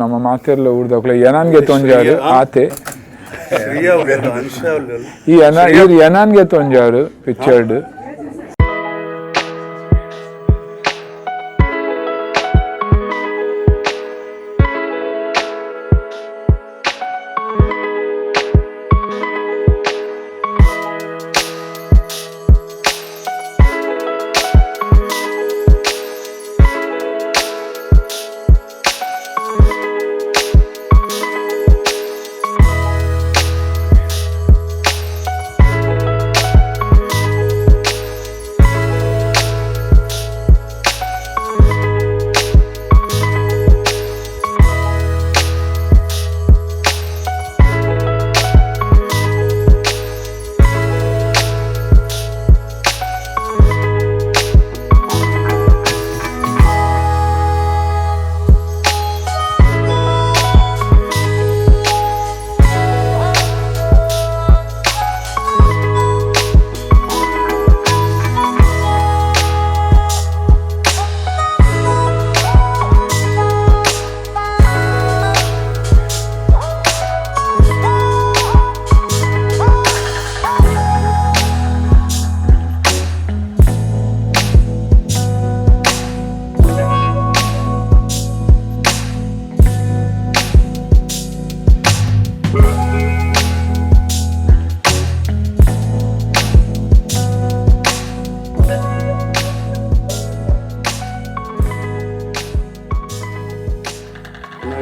ನಮ್ಮ ಮಾತೆರ್ಲ ಊರ್ದಕ್ಲೆ ಯನಾನ್ಗೆ ತೊಂಜಾರು ಆತೆ. ಶ್ರೀಯಾ ಉಲ್ಲೇರು, ಅನುಷಾ ಉಲ್ಲೇರು. ಈ ಯನ ಇರ್ ಯನಾನ್ಗೆ ತೊಂಜಾರು ಪಿಕ್ಚರ್ಡ್.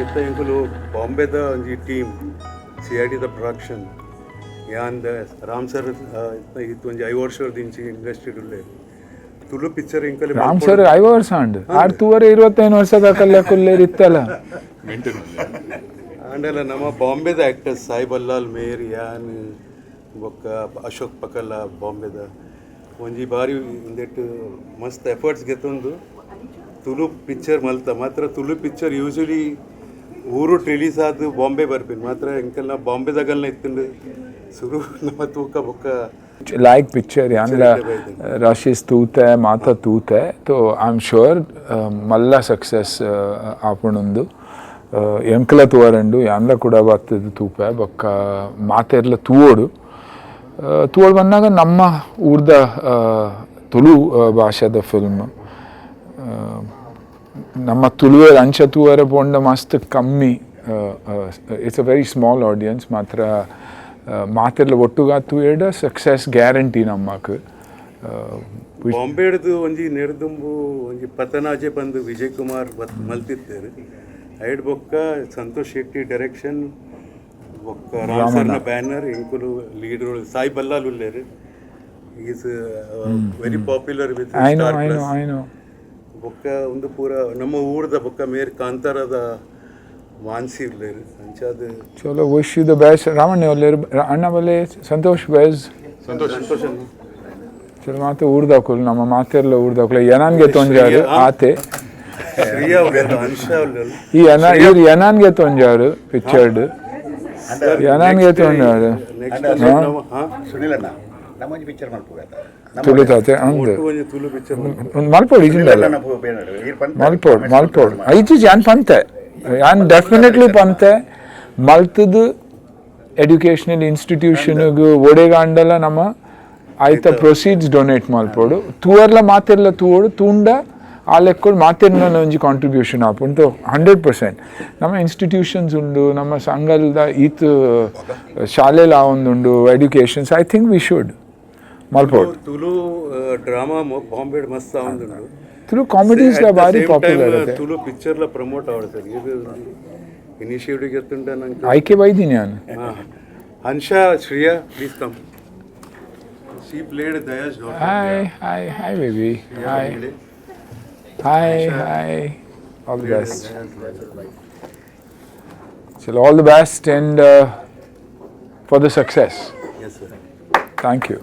ಇತ್ತ ಎಂಕುಲು ಬಾಂಬೆದ ಒಂಜಿ ಟೀಮ್, ಸಿಐಡಿದ ಪ್ರೊಡಕ್ಷನ್ ಯಾನ್ ರಾಮ್ ಸರ್ ಇತ್ತು ಒಂಜಿ 5 ವರ್ಷದಿಂಚಿ ಇಂಡಸ್ಟ್ರಿ ಉಲ್ಲೇರು ತುಳು ಪಿಕ್ಚರ್ ಎಂಕಲೆ. ರಾಮ್ ಸರ್ 5 ವರ್ಷ ಅಂಡ್ ಆರ್ ತೂವರೆ 25 ವರ್ಷದ ಕಲ್ಲೆ ಕುಲ್ಲೇರ್ ಇತ್ತಲ್ಲ. ಆಂಡಲ ನಮ್ಮ ಬಾಂಬೆದ ಆ್ಯಕ್ಟರ್ಸ್ ಸಾಯಿ ಬಲ್ಲಾಲ್ ಮೇರ್, ಯಾನ್ ಬೊಕ್ಕ ಅಶೋಕ್ ಪಕಲ ಬಾಂಬೆದ ಒಂಜಿ ಬಾರಿ ಒಂದೆಟ್ಟು ಮಸ್ತ್ ಎಫರ್ಟ್ಸ್ ಗೆತ್ತೊಂದು ತುಳು ಪಿಕ್ಚರ್ ಮಲ್ತ. ಮಾತ್ರ ತುಳು ಪಿಕ್ಚರ್ ಯೂಶಲಿ ಊರು ರಿಲೀಸ್ ಆದ್ ಬಾಂಬೆ ಬರ್ಪಿನ ಮಾತ್ರ ಎಂಕಲ್ನ ಬಾಂಬೆದಾಗಲ್ನ ಇತ್ತುಂಡು ಸುರು ನಮ್ಮ ತೂಕ ಬೊಕ್ಕ. ಲೈಕ್ ಪಿಕ್ಚರ್ ಯಾನ್ಲ ರಶೀಸ್ ತೂತೆ ಮಾತ ತೂತೆ ತೋ I am sure ಮಲ್ಲ ಸಕ್ಸಸ್ ಆಪುಂಡುಂದು. ಎಂಕ್ಲ ತೂವರಂಡು ಯಾನ್ಲ ಕೂಡ ಬತ್ತದು ತೂಪೆ ಬೊಕ್ಕ ಮಾತೆರ್ಲ ತೂವೊಡು. ತೂವೊಡು ಬನ್ನಾಗ ನಮ್ಮ ಊರ್ದ ತುಳು ಭಾಷೆದ ಫಿಲ್ಮ್ ನಮ್ಮ ತುಳುವೆರ್ ಅಂಚ ತೂವರೆ ಪೋಂಡ ಮಸ್ತ್ ಕಮ್ಮಿ. It's a very small audience ಮಾತ್ರ. ಮಾತೆರ್ಲ ಒಟ್ಟುಗಾ ತೂಯೆಡ ಸಕ್ಸಸ್ ಗ್ಯಾರಂಟಿ ನಮ್ಮಕ್. ಬಾಂಬೆಡ್ದು ಒಂಜಿ ನೆರ್ದುಂಬು ಒಂಜಿ ಪತನಾಜೆ ಪಂದು ವಿಜಯ್ ಕುಮಾರ್ ಮಲ್ತಿತ್ತೇರು. ಐಡ್ ಬೊಕ್ಕ ಸಂತೋಷ್ ಶೆಟ್ಟಿ ಡೈರೆಕ್ಷನ್ ಬೊಕ್ಕ ರಾಮ್ ಸರ್ನ ಬ್ಯಾನರ್, ಎಂಕುಲು ಲೀಡ್ ರೋಲ್ ಸಾಯಿ ಬಲ್ಲಾಲ್ ಉಲ್ಲೇರು. Is very popular with I know. Star I know. Plus. I know. ಬೊಕ್ಕ ಒಂದು ಪೂರ ನಮ್ಮ ಊರ್ದ ಬೊಕ್ಕ ಮೇರ್ ಕಾಂತಾರದ ಮಾನ್ಸಿ ಉಲ್ಲೇರು ಅಂಚಾದ. ಚಲೋ, wish you the best. Ramanna ಒಲ್ಲೇರು ಅಣ್ಣ ಬಲ್ಲೆ ಸಂತೋಷ್ ಬೇಸ್. ಸಂತೋಷ್ ಸಂತೋಷ್. ಚಲೋ, ಮಾತ ಊರ್ದಕುಲು ನಮ್ಮ ಮಾತೆರ್ಲ ಊರ್ದಕುಲು ಯನಾನ್ಗೆ ತೊಂಜಾರು ಆತೆ. ಶ್ರೀಯಾ ಉಲ್ಲೇರು, ಅನುಷಾ ಉಲ್ಲೇರು. ಈ ಯನ ಇರ್ ಯನಾನ್ಗೆ ತೊಂಜಾರು ಪಿಕ್ಚರ್ಡ್ ಯನಾನ್ಗೆ ತೊಂಜಾರು. ನೆಕ್ಸ್ಟ್ ಸುನಿಲ್ ಅಣ್ಣ ನಮ್ಮೊಂಜಿ ಪಿಕ್ಚರ್ ಮಲ್ಪುಗ. ತುಳು ತಾತೆ ಅಂದ್. ಒಟ್ಟು ಒಂಜಿ ತುಳು ಪಿಕ್ಚರ್. ಮಲ್ಪೊಡು ಇಜಿಂಡಲ್ಲ. ಮಲ್ಪೊಡು ಮಲ್ಪೊಡು ಐಜಿ ಯಾನ್ ಪಂತೆ, ಯಾನ್ ಡೆಫಿನೆಟ್ಲಿ ಪಂತೆ ಮಲ್ತದು. ಎಡ್ಯುಕೇಷನಲ್ ಇನ್ಸ್ಟಿಟ್ಯೂಷನ್ಗ್ ಒಡೆಗಾಂಡಲ ನಮ್ಮ ಆಯ್ತ ಪ್ರೊಸೀಡ್ಸ್ ಡೊನೇಟ್ ಮಲ್ಪೊಡು. ತೂವರ್ಲ ಮಾತೆರ್ಲ ತೂವೊಡು. ತೂಂಡ ಆ ಲೆಕ್ಕೊಡು ಮಾತೆರ್ನ ಒಂಜಿ ಕಾಂಟ್ರಿಬ್ಯೂಷನ್ ಆಪುಂಡು 100%. ನಮ್ಮ ಇನ್ಸ್ಟಿಟ್ಯೂಷನ್ಸ್ ಉಂಡು, ನಮ್ಮ ಸಂಘದ ಈತ್ ಶಾಲೆಲ ಆವೊಂದುಂಡು educations. I think we should ಮಲ್ಪೊಡು. ತುಳು ಡ್ರಾಮಾ ಬಾಂಬೆ ಮಸ್ತ್ ಆವೊಂದುಂಡು. ತುಳು ಕಾಮಿಡೀಸ್ ಬಾರಿ ಪಾಪ್ಯುಲರ್ ಅತೆ. ತುಳು ಪಿಕ್ಚರ್ಲ ಪ್ರಮೋಟ್ ಆವಡ್ ಸರ್, ಇದು ಇನಿಷಿಯೇಟಿವ್ ಗೆತ್ತುಂಡ ನಂಗೆ. ಆಯ್ಕೆ ಬೈದಿನಿ ನಾನು. Hansha, Shriya, please come. She played Daya's daughter. Hi, hi, hi, baby. Hi. Hi, hi. All the best. So, all the best and for the success. Yes sir. Thank you.